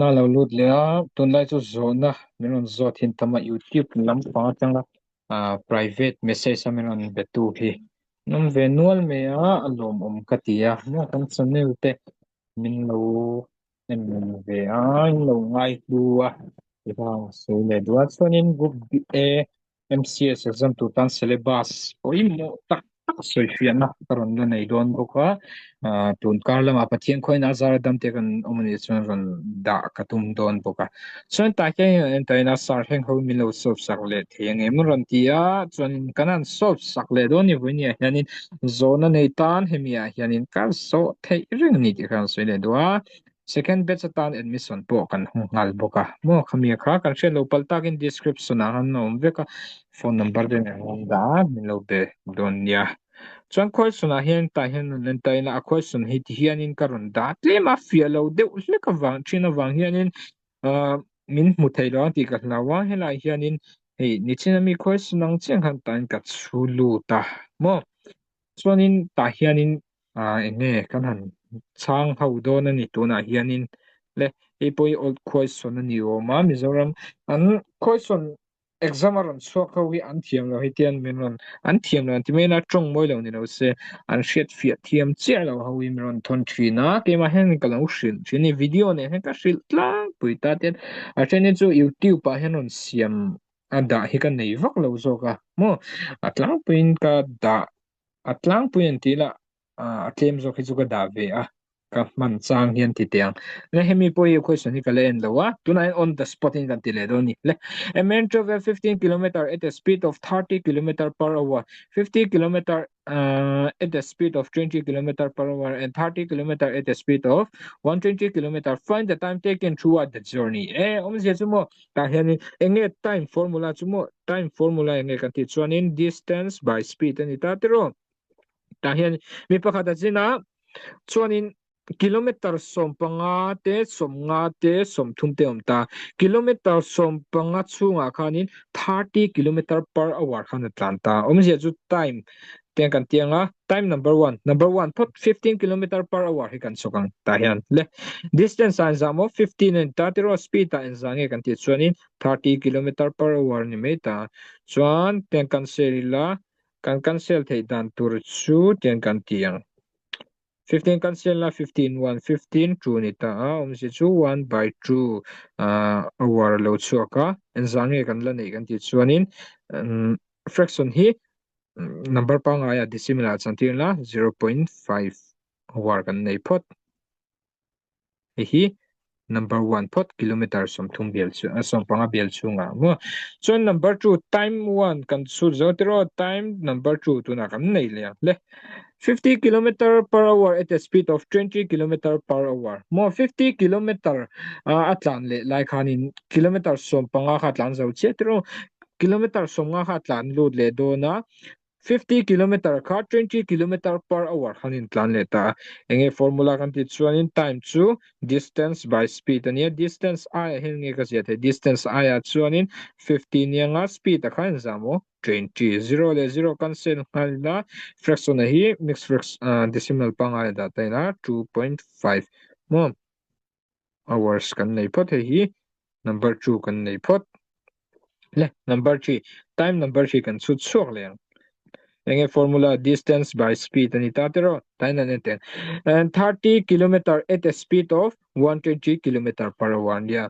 Na lo lut leh a, tunlai chu zawhna min rawn zawt hin tam a, YouTube lampang atanga ah private message a min rawn be tu hi an awm ve nual mai a, a lawmawm ka ti a, maw kan channel te min lo en ve a, in lo ngai hlu a, tikhang sawi leh duh a, chuanin group A MCS exam tur tan syllabus pawimawh tak tak sawifiahna ka rawn la nei dawn bawk a, ah tun kar lamah Pathian khawiin a zar a dam te kan awm a nih chuan rawn dah ka tum dawn bawk a. Chuan tah hian in entaina sar heng ho min lo solve sak leh thei ang em rawn ti a, chuan kan han solve sak leh dawn ni vawiin ah hianin zawhna nei tan hemi ah hianin ka zawh theih reng a ni tih kha an sawi leh duh a. Second batch atan admission pawh kan hmu nghal bawk a, maw khami kha kan hriat lo palh takin description ah khan a awm vek a, phone number te nen an dah a min lo be dawn nia. Chuan question ah hian tah hian rawn en ta ila a question hi ti hianin ka rawn dah tlem a, fiah lo deuh hlek avang thin avang hianin ah min hmu thei lo ang tih ka hlau a, helaiah hianin hei nichin ami question ang chiah khan tah hian ka chhu lut a maw. Chuanin tah hianin ah eng nge kan han chhang ho dawn a ni tunah hianin le hei pawh hi old question a ni awm a Mizoram an question exam a rawn chhuak ho hi an thiam lo hei tian min rawn an thiam lo an ti mai a tawng mawi lo ni lo se an hriat fiah thiam chiah lo ho hi min rawn thawn thin a keimah hian ka lo hrilh thin a ni video nen hian ka hrilh tlangpui ta tian a then hi chu youtube ah hian rawn siam a dah hi ka nei vak lo zawk a maw a tlangpuiin ka dah a tlangpui an tih lah a tlem zawk hi chu ka dah ve a ka hman chang hian ti teh ang le hemi pawh hi question hi ka la en lo a tunah hian on the spot in kan ti leh dawn a ni le a man travel 15 kilometer at a speed of 30 kilometer per hour 50 kilometer uh, at the speed of 20 kilometer per hour and 30 kilometer at the speed of 120 kilometer find the time taken throughout the journey e awmzia chu maw Tah hianin eng nge time formula chu maw? Time formula eng nge kan tih chuanin distance by speed a ni ta tiraw? Tah hian mi pakhat a zin a, chuanin kilometer 15 te, 50 te, 30 te awm ta. Kilometer 15 chhungah khanin 30 kilometer per hour khan a tlan ta. Awmzia chu time tiang kan ti ang a, time number one, number one phawt 15 kilometer per hour hi kan chhawk ang tah hian le distance ah engzah maw 15 a ni ta tiraw speed ah engzah nge kan tih chuanin 30 kilometer per hour a ni mai ta chuan tiang cancel ila kan cancel theih dan tur chu tiang kan ti ang 15 cancel la 15 1 15 2 ni ta a awmzia chu 1 by 2 ah hour a lo chhuak a engzah nge kan la neih kan tih chuanin fraction hi number pangngai ah decimal ah chantir ila 0.5 hour kan nei phawt hei hi number 1 phawt kilometer 30 bial chu 15 bial chhungah maw chuan number 2 time 1 kan chhut zo tiraw time number 2 tunah kan nei leh ang le 50 kilometer per hour at a speed of 20 kilometer per hour maw 50 kilometer a tlan leh lai khanin kilometer 15 kha tlan zo chiah tiraw kilometer 50 kha tlan lut leh dawn a, 50 kilometer kha 20 kilometer per hour khan in tlan leh ta a. Enge formula kan tih chuanin time chu distance by speed a nia, distance aiah hian nge ka ziah theih, distance aiah chuanin 50 nia nga speed ah khan engzah maw 20, zero leh zero cancel nghal ila fraction a hi mixed fraction decimal pangngai dah ta ila 2.5 maw. hours kan nei phawt hei hi number 2 kan nei phawt le number 3 time number 3 kan chhut chhuak leh ang enge formula distance by speed ani ta tero tain an enten and 30 kilometer at a speed of 120 kilometer per hour nia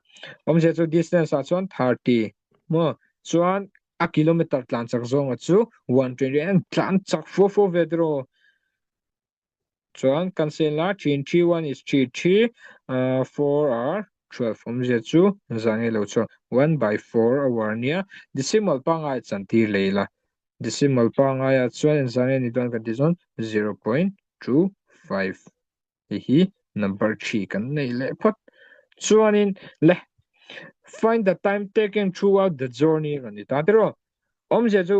awmzia chu distance ah chuan 30 mo chuan a kilometer tlan chak zawnga chu 120 an tlan chak fo fo ve tero Chuan cancel a three in three one is three three ah four are 12 awmzia chu zan nge lo chuan one by four hour ania decimal pangngai chan tir leh ila decimal pangngai ah chuan engzah nge ni dawn kan tih chuan 0.25 hei hi number three kan nei leh phawt chuanin le find the time taken throughout the journey rawn ni ta tiraw awmzia chu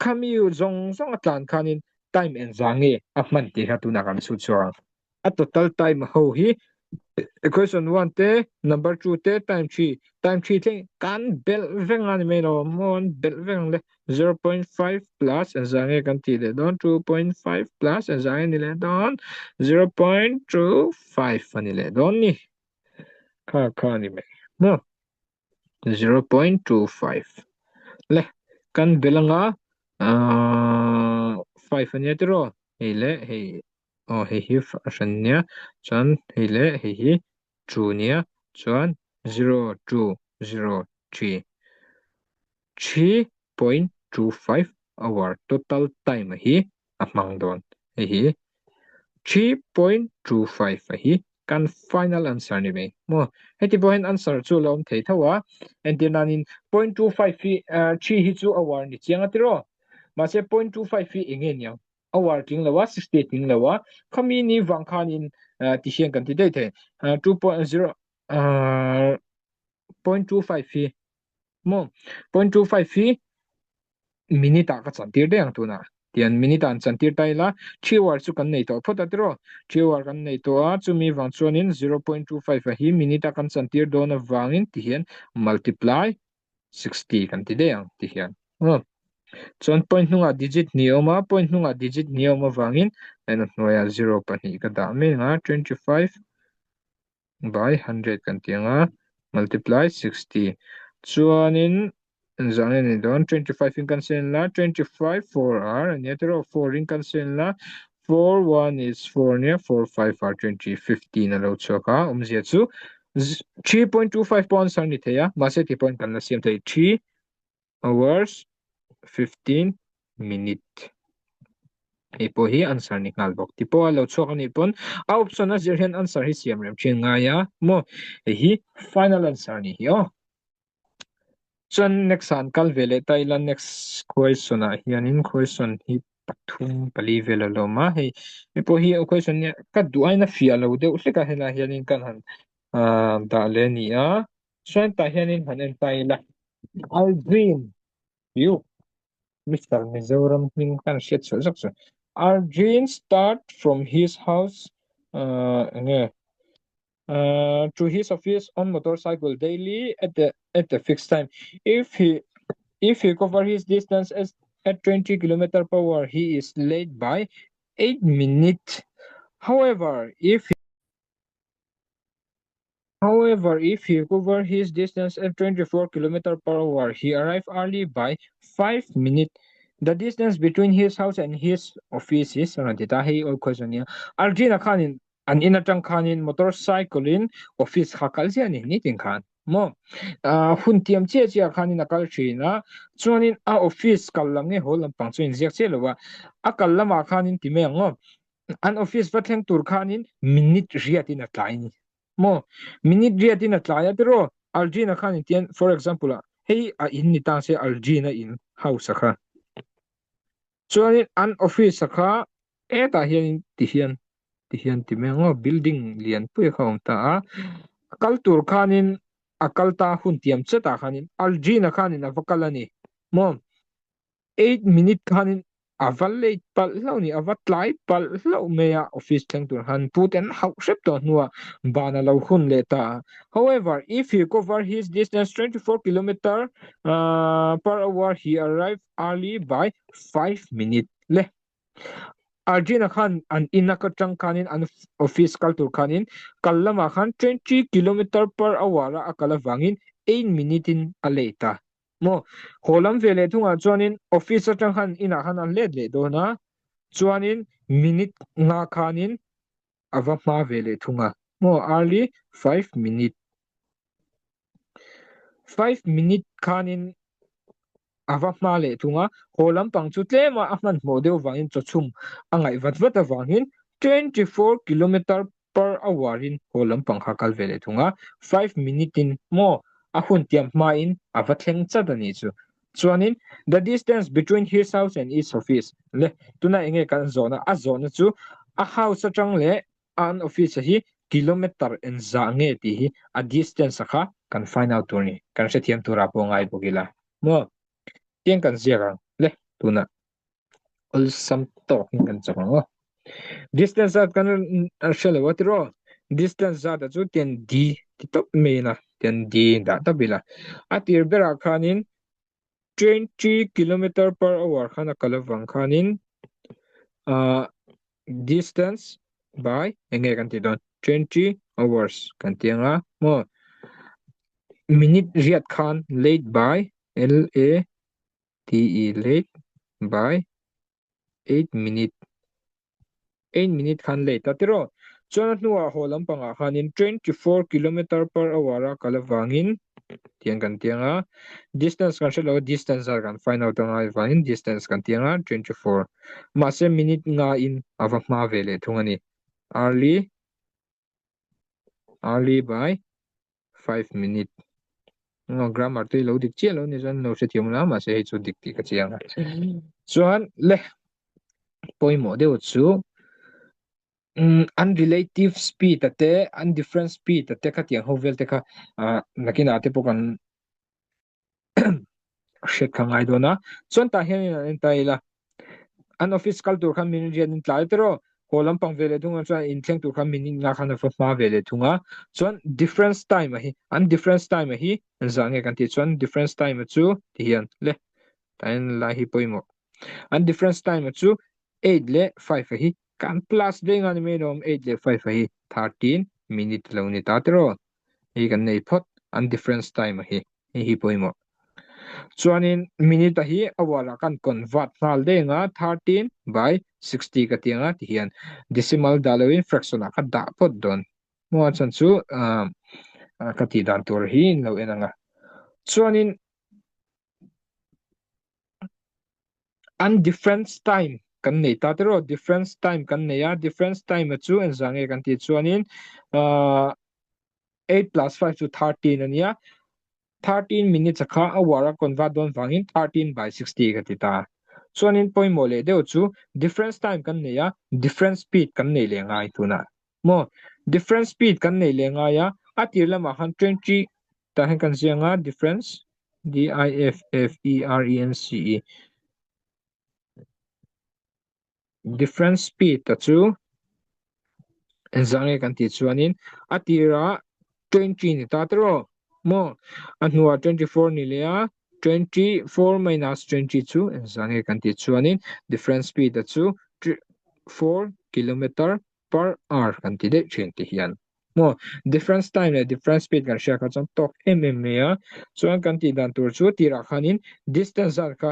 Khami zawng zawng a tlan khanin time engzah nge a hman tih kha tunah kan chhut chhuak ang. A total time ho hi equation one te, number two te, time three, time three thleng kan belh veng a ni mai lo maw an belh veng ang le 0.5 plus engzah nge kan tih leh dawn 2.5 plus engzah nge ni leh dawn 0.25 a ni leh dawn ni. Kha kha ni mai maw? 0.25 le kan bel anga 5 ania tiraw hei leh hei aw hei hi a hran nia chuan hei leh hei hi 2 nia chuan 0 2 0 3 3.25 hour total time hi a hmang dawn. Hei hi 3.25 a hi kan final answer ni mai. Maw? Heti pawh hian answer chu la awm thei tho a. Entir nanin 0.25 hi 3 hi chu hour ni chiang a tiraw? Mahse 0.25 hi eng nge niang? Hour tling lo a, 60 tling lo a. Khami ni vang khanin ti hian kan ti daih thei. 2.0 0.25 hi maw? 0.25 hi minute ah ka chantir daih ang tunah tian minute ah an chantir ta ila three hour chu kan nei tawh phawt a tiraw three hour kan nei tawh a chumi vang chuanin 0.25 a hi minute a kan chantir dawn avangin ti hian multiply 60 kan ti daih ang ti hian aw chuan point hnungah digit hnih a awm a point hnungah digit hnih a awm avangin en a hnuaiah zero pahnih ka dah mek ang a 25 by 100 kan tih ang a, multiply 60 chuanin engzah nge ni dawn 25 in kan sen la 25 4 r ania tiraw 4 in kan sen la 4 1 is 4 ania 4 5 r 20 15 a lo chhuak a awmzia chu 3.25 pawh answer ni thei a mahse ti pawhin kan la siam thei 3 hours 15 minute hei pawh hi answer ni nghal bawk ti pawh a lo chhuak anih pawn a option a zir hian answer hi siam rem thin ngai a maw hei hi final answer ni hi aw chuan next ah an kal ve leh ta ila next question ah hianin question hi pathum pali vel a lo awm a hei hei pawh hi question hi ka duh aiin a fiah lo deuh hlek a helaiah hianin kan han ah dah leh a ni a chuan tah hianin han en ta ila Aldrin you Mister Mizoram hming khan hriat chhuah zawk chu Aldrin start from his house uh, enge uh, to his office on motorcycle daily at the at the fixed time if he if he cover his distance as at 20 kilometer per hour he is late by 8 minutes however if However, if he cover his distance at 24 kilometer per hour, he arrive early by 5 minutes. The distance between his house and his office is a rawn ti ta, hei old question ania. Arjun-a khanin an in atang khanin motorcycle in office kha kal ziah a ni, nitin khan maw? Hun tiam chiah chiah khanin a kal thin a, chuanin a office kal lam nge haw lampang chu a inziak chiah lo a, a kal lamah khanin ti mai ang aw, an office va thleng tur khanin minute riatin a tlai a ni. Maw? Minute riatin a tlai a tiraw? Aldrin-a khan intian, for example ah, hei a in ni ta se Aldrin-a in house a kha. Chuanin an office a kha hetah hianin ti hian ti hian ti mai ang aw, building lian pui a kha a awm ta a. A kal tur khanin a kal ta hun tiam chetah khanin Aldrin-a khanin a va kal a ni. Maw? 8 minute khanin a va late palh hlauh ni, a va tlai palh hlauh mai a, office thleng tur khan pu ten hauh hrep tawh hnuah ban a lo hun leh ta a. However, if he cover his distance 24 kilometer per hour he arrive early by 5 minute le. Arjun-a khan an in a ka tang khanin an office kal tur khanin kal lamah khan 20 kilometer per hour a a kal avangin 8 minute in a late a. Maw? Haw lam ve leh thungah chuanin office atang khan inah khan an let leh dawn a, chuanin minute nga khanin a va hma ve leh thung a. Maw? Early 5 minute. 5 minute khanin a va hma leh thung a. Haw lampang chu tlema a hmanhmawh deuh vangin chawchhum a ngaih vat vat avangin 24 kilometer per hour in haw lampang kha kal ve leh thung a, 5 minute in maw a hun tiam hmain a va thleng chat a nih chu. Chuanin the distance between his house and his office le tuna enge kan zawhna a zawhna chu a house atang leh an office a hi kilometer engzah nge tih hi a distance a kha kan find out tur a ni, kan hrethiam turah pawh ngai bawk ila maw tiang kan ziak ang le tunah. Awlsam tawkin kan chak ang aw. Distance zat kan hre lo a tiraw? Distance zat a chu tian d ti tawp mai ila, tian d dah tawp ila. A tir berah khanin 20 kilometer per hour khan a kal avang khanin ah distance by eng nge kan tih dawn 20 hours kan ti ang a maw? Minute riat khan late by L-A-T-E late by 8 minute 8 minute khan late a tiraw. Chuan a hnuah haw lampangah khanin 24 kilometer per hour a kal avangin tiang kan tiang a, distance kan hre lo a, distance ah kan find out a ngai avangin distance kan tiang a 24 mahse minute nga in a va hma ve leh thung a ni. Early early by 5 minute grammar te lo dik chiah lo ni chuan lo hrethiam la mahse hei chu dik tih ka chiang a chuan le pawimawh deuh chu an relative speed a te an different speed a te khatiang ho vel te kha nakinah te pawh kan hriat kha ngai dawn a chuan tah hian in an en ta ila an office kal tur khan min rian in tlai tiraw haw lampang ve leh thung a chuan inthleng tur khan min nga khan a va hma ve leh thung a chuan difference time a hi an difference time a hi zah nge kan tih chuan difference time a chu ti hian le tah hian lai hi pawimawh an difference time a chu 8 leh 5 a hi kan plus veng a ni mai lawm 8 leh 5 a hi 13 minute lo ni ta tiraw hei kan nei phawt an difference time a hi hei hi pawimawh chuanin minute a hi a wall ah khan convert nghal deng a 13 by 60 ka ti anga tihian decimal dah loin fraction ah kha dah phawt dawn maw a chhan chu ah ka tih dan tur hi in lo en anga chuanin an difference time kan nei ta tiraw difference time kan nei a difference time a chu engzah nge kan tih chuanin ah 8 plus 5 chu 13 a nia 13 minutes a kha a war a convert dawn vangin 13 by 60 ka ti ta chuanin pawimawh leh deuh chu difference time kan nei a difference speed kan nei leh ngai tunah maw difference speed kan nei leh ngai a a tir lamah khan 20 tah hian kan ziang a difference D I F F E R E N C E difference speed ta chu engzah nge kan tih chuanin a tirah 20 ni ta tiraw maw a hnuah 24 ni leh a 24 minus 20 chu engzah nge kan tih chuanin difference speed a chu 4 kilometer per hour kan ti daih thin ti hian maw difference time leh difference speed kan hria kha chuan tawk em em mai a chuan kan tih dan tur chu tirah khanin distance zat kha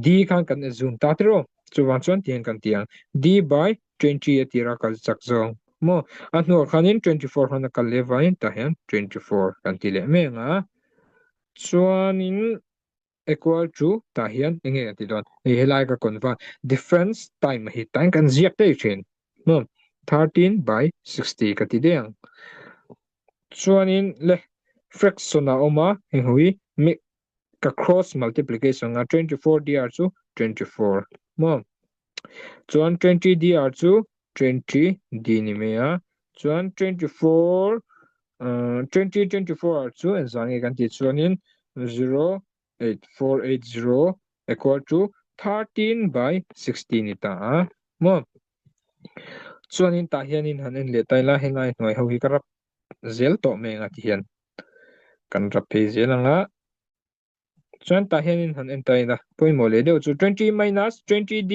d khan kan assume ta tiraw chuvang chuan tihian kan ti ang d by 20 a tira kal chak zawng maw a hnuah khanin 24 khan a kal leh vangin tah hian 24 kan ti leh mai ang a chuanin equal to tah hian eng nge kan tih dawn hei helai ka convert difference time hi tah hian kan ziak daih thin maw 13 by 60 ka ti daih ang chuanin le fraction a awm a heng ho hi ka cross multiplication a 24 dr chu 24 maw chuan 20 dr chu 20 d ni mai a chuan 24 20 24 chu engzah nge kan tih chuanin 0 8 4 8 0 equal to 13 by 60 ni ta a maw chuanin tah hianin han en leh ta ila helai hnuai ho hi ka rap zel tawh mai anga ti hian kan rap phei zel anga Chuan tah hianin han en ta ila pawimawh leh deuh chu 20 minus 20d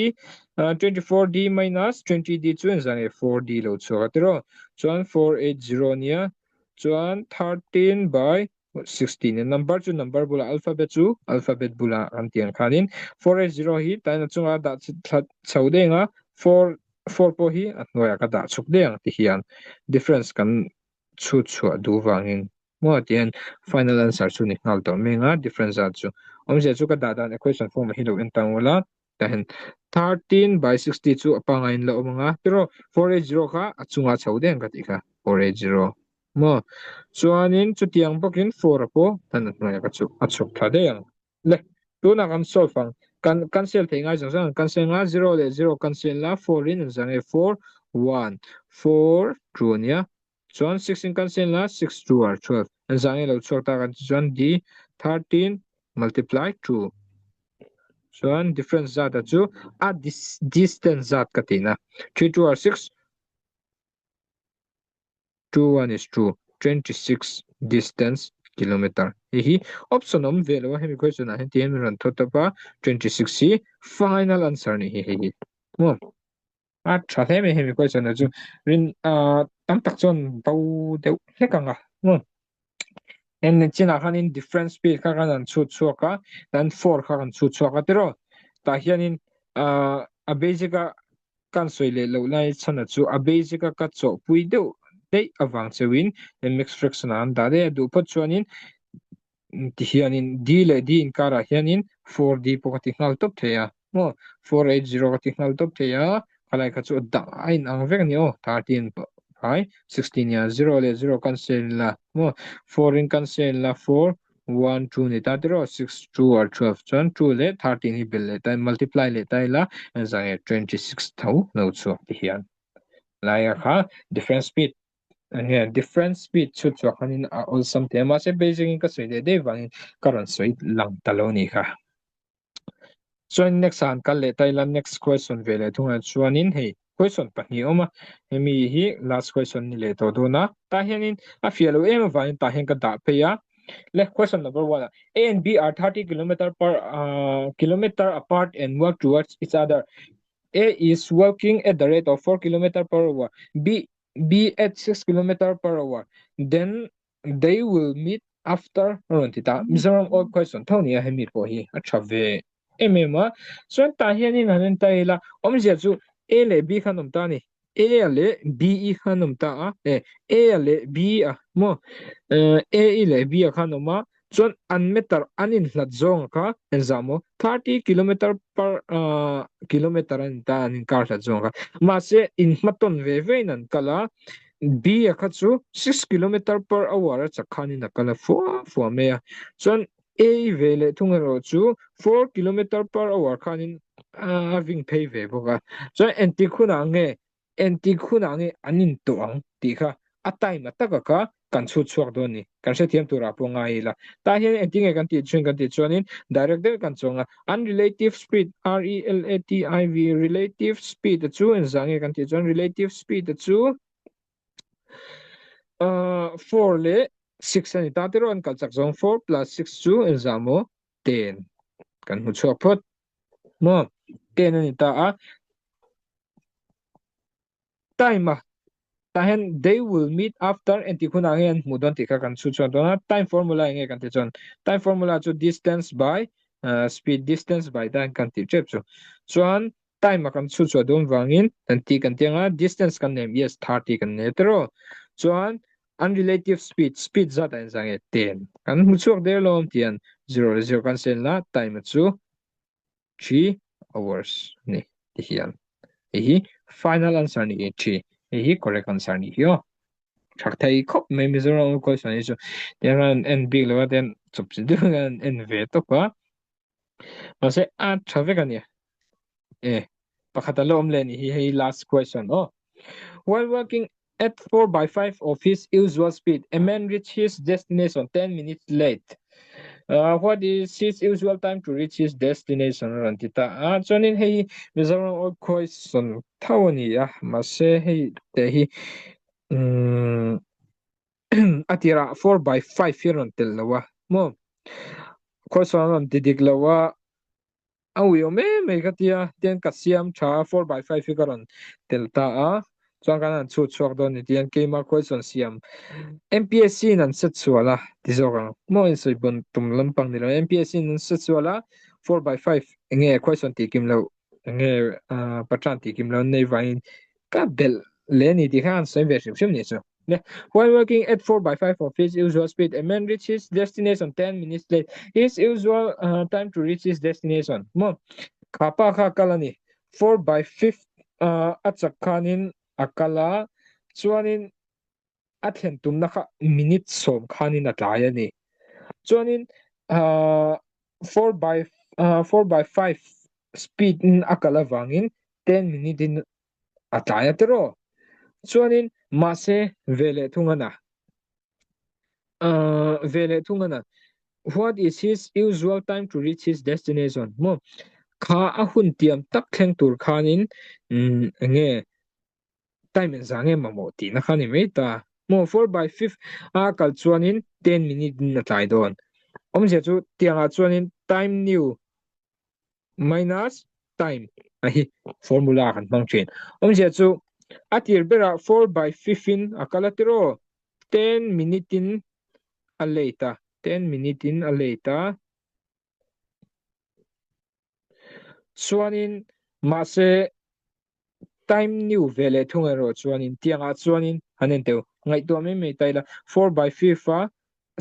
24d minus 20d chu engzah nge 4d lo chhuak a tiraw chuan 480 ania chuan 13 by 16 number chu number bulah alphabet chu alphabet bulah an tih ang khanin 480 hi tain a chunga dah thla chho daih ang a 4 4 pawh hi a hnuaiah ka dah chhuk daih ang ti hian difference kan chhut chhuah duh vangin Maw tih hian final answer chu ni nghal tawh mai anga difference zat chu awmzia chu ka dah dan equation form ah hi lo en ta ngawt a tah hian 13 by 60 chu a pangaiin la awm anga tiraw 480 kha a chunga chho daih ang ka tih kha 480 maw chuanin chutiang bawkin 4 a pawh tan a hnuaiah ka chhuk a chhuk thla daih ang le tunah kan solve ang kan cancel theih ngai zawng zawng an cancel nga 0 leh 0 cancel la 4 in an zang e 4 1 4 2 ania Chuan 6 in kan sen la 6 2 are 12. An zah nge lo chhuak ta kan ti chuan D 13 multiply 2. Chuan difference zat a chu a distance zat ka ti na. 3 2 are 6 2 1 is 2 26 distance kilometer. Hei hi option awm ve lo a hemi question ah hian ti hian min rawn thawt up a 26 hi final answer ni hi hei hi. Maw? A tha hle mai hemi question ah chu rin ah tam tak chuan bo deuh hlek ang a. En chinah khanin different speed kha kan han chhut chhuak a, tan 4 kha kan chhut chhuak a tiraw. Tah hianin ah a basic a kan sawi leh loh lai chhan a chu a basic a ka chawhpui deuh daih avang cheuhin mixed fraction ah an dah daih a, duh phawt chuanin ti hianin d leh d inkarah hianin 4d pawh ka ti nghal tawp thei a maw 480 ka ti nghal tawp thei a khalai kha chu a dah a inang vek a ni aw 13 phai 16 nia 0 leh 0 cancel la maw 4 in cancel la 4 1 2 ni ta tiraw 6 2 or 12 chuan 2 leh 13 hi belh leh ta multiply leh ta ila engzah nge 26 tho lo chhuak ti hian laia kha different speed Enge different speed chhut chhuah khanin a awlsam thei a, mahse basic in ka sawi leh daih vangin ka rawn sawi lang ta lo ni kha. Chuan next ah han kal leh ta ila next question ve leh thungah chuanin hei question pahnih a awm a, hemi hi last question ni leh tawh dawn a, tah hianin a fiah loh em avangin tah hian ka dah phei a. Le question number one ah A and B are 30 kilometer per uh, kilometer apart and work towards each other. A is working at the rate of 4 kilometer per hour. B B at 6 kilometer per hour. Then they will meet after rawn ti ta. Mizoram old question tho nia hemi pawh hi a tha ve em em a. Chuan tah hianin han en ta ila awmzia chu A leh B khan awm ta a ni. A leh B i khan awm ta a. E A leh B a maw A i leh B a khan awm a. Chuan an meter an inhlat zawng a kha engzah maw 30 kilometer per kilometer an ta an inkar hlat zawng a kha. Mahse inhmatawn ve ve in an kal a, B a kha chu 6 kilometer per hour a chak khanin a kal a fua fua mai a. Chuan A ve leh thung erawh chu 4 kilometer per hour khanin a ving phei ve bawk a. Chuan engtik hunah nge Engtik hunah nge an intawh ang tih kha a time a taka kha kan chhut chhuak dawn ni. Kan hrethiam turah pawh ngai ila. Tah hian engtin nge kan tih chhun kan tih chuanin direct deuh kan chuang a, an relative speed, R-E-L-A-T-I-V, relative speed a chu engzah nge kan tih chuan relative speed a chu 4 leh 6 a ni ta tiraw an kal chak zawng 4 plus 6 chu engzah maw 10 kan hmu chhuak phawt maw 10 a ni ta a. Time a tah hian they will meet after engtik hunah nge an hmuh dawn tih kha kan chhut chhuak dawn a, time formula eng nge kan tih chuan time formula chu distance by speed distance by time kan tih tep chu chuan time a kan chhut chhuah dawn vangin kan tih kan tih anga distance kan nei yes 30 kan nei tiraw chuan an relative speed speed zat a inzah nge 10 kan hmu chhuak der lawm tian 0 leh 0 kan sen la time a chu 3 hours ni ti hian hei hi final answer ni hi 3 hei hi correct answer ni hi aw thak thei khawp mai Mizoram question hi chu tiang an en bik lo a tian chawp chi deuh an en ve tawp a mahse a tha vek ania e pakhat a la awm leh ni hi hei last question aw while working At 4 by 5 of his usual speed, a man reached his destination 10 minutes late. What is his usual time to reach his destination? Rawn ti ta a. Chuanin hei hi Mizoram old question tho a ni a, mahse hei te hi um, a tirah 4 by 5 hi rawn tel lo a maw? Question rawn ti dik lo a. A ui awm em mai ka tia, tian ka siam tha a, 4x5 hi ka rawn tel ta a, chuan kan han chhut chhuak dawn ni tian keimah question siam MPSC in an set sual a ti zawk ang, maw in sawi bawn tum lampang ni lo MPSC in an set sual a, 4x5 enge question tih kim loh enge patran tih kim loh an nei vangin ka belh leh a ni tih kha an sawi ve hrim hrim ni chu. While working at 4x5 of his usual speed, a man reached his destination 10 minutes late. His usual uh, time to reach his destination. Mo, kha pa kha kal ani. 4x5 uh, a chak khanin a kal a, chuanin a thlen tumna kha minute sawm khanin a tlai ani. Chuanin uh, 4 by uh, 4 by 5 speed in a kal avangin 10 minute in a tlai a tiraw. Chuanin mahse ve leh thung ana. Uh, ve leh thung ana. What is his usual time to reach his destination? Mo kha a hun tiam tak thleng tur khanin mm, enge time en za nge mamawh tihna kha ni mai ta. Mo 4 by 5 a kal chuanin 10 minute in a tlai dawn. Awmzia chu tiangah chuanin time new minus time a hi formula kan hmang thin. Awmzia chu a tir berah 4 by 5 in a kal a tiraw 10 minute in a late a, 10 minute in a late a. Chuanin mahse time new ve leh thung erawh chuanin tiangah chuanin han en teuh ngaihtuah mai mai ta ila 4 by 5 a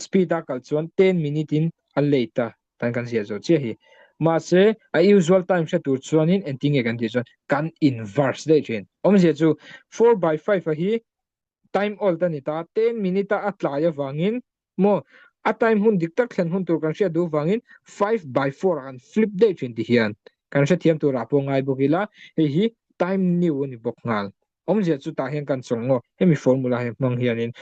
speed a kal chuan 10 minute in a late a tan kan ziah zawh chiah hi. Mahse a usual time hre tur chuanin engtin nge kan tih chuan kan inverse daih thin. Awmzia chu 4 by 5 a hi time old a ni ta, 10 minute a a tlai avangin maw a time hun dik tak thlen hun tur kan hriat duh vangin 5 by 4 ah kan flip daih thin ti hian kan hrethiam turah pawh ngai bawk ila, hei hi time new a ni bawk nghal. Awmzia chu tah hian kan chawng ngaw, hemi formula hi hmang hianin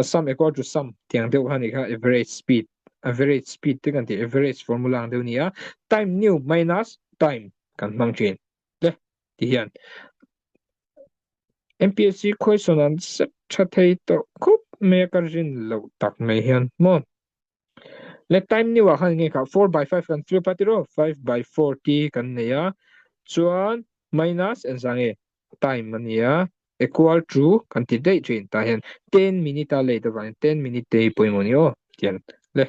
sum equal to sum tiang deuh kha a nih kha average speed, average speed te kan tih average formula ang deuh a ni a, time new minus time kan hmang thin te ti hian. MPSC question an set tha thei tawh khup mai a ka rin loh tak mai hian maw. Le time new ah khan nge kha 4 by 5 kan flip a tiraw 5 by 4 t kan nei a chuan minus engzah nge time a ni a equal to kan ti daih thin tah hian 10 minute a late avangin 10 minute te hi pawimawh a ni aw tian le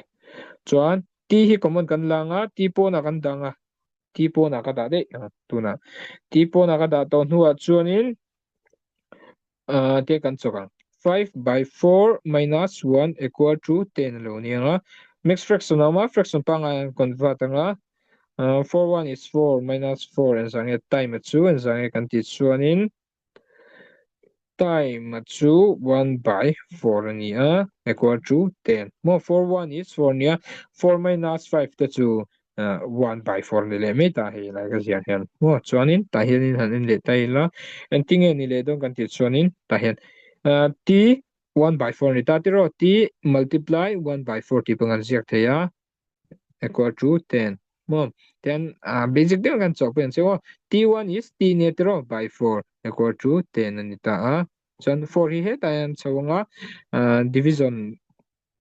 chuan t hi common kan la anga t pawnah kan dang a T pawnah ka dah daih ang tunah. T pawnah ka dah tawh hnuah chuanin uh, te kan chawk ang. 5 by 4 minus 1 equal to 10 a lo ni ang a. Mixed fraction a awm a, fraction pangngai an convert ang a. Uh, 4 1 is 4 minus 4 engzah nge time a chu engzah nge kan tih chuanin Time a chu 1 by 4 a ni a, equal to 10. Maw 4 1 is 4 nia, 4 minus 5 te chu 1 by 4 ni leh mai ta hei lai ka ziah hian. Maw chuanin tah hianin han en leh ta ila, engtin nge ni leh dawn kan tih chuanin tah hian t 1 by 4 ni ta tiraw, t multiply 1 by 4 tih pawh kan ziak thei a. equal to 10 maw ten uh, basic deuh kan chawk pen che t1 is t nia tiro by 4 equal to 10 ani ta a chuan 4 hi hetah hian chho anga uh, division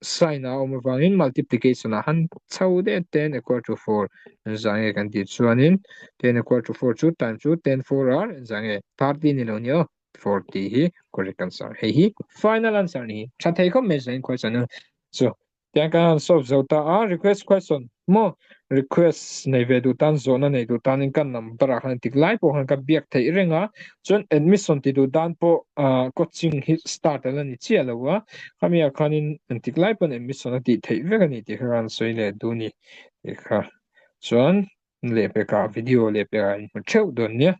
sign a awm avangin multiplication a han chho de 10 equal to 4 engzah nge kan tih chuanin 10 equal to 4 chu time chu 10 4 ar engzah nge 30 ni lo ni aw 40 hi correct answer hei hi final answer ni tha thei khawp mai zain question chu Tiang kan han solve zo ta a, request question maw request nei ve duh tan zawhna nei duh tanin ka number ah khan tik lai pawh khan ka biak theih reng a, chuan admission ti duh dan pawh ah coaching hi start a la ni chiah lo a, khami ah khanin engtik lai pawn admission a tih theih vek a ni tih kha ka han sawi leh duh a ni tih kha chuan lehpekah video lehpekah in hmu theuh dawn nia.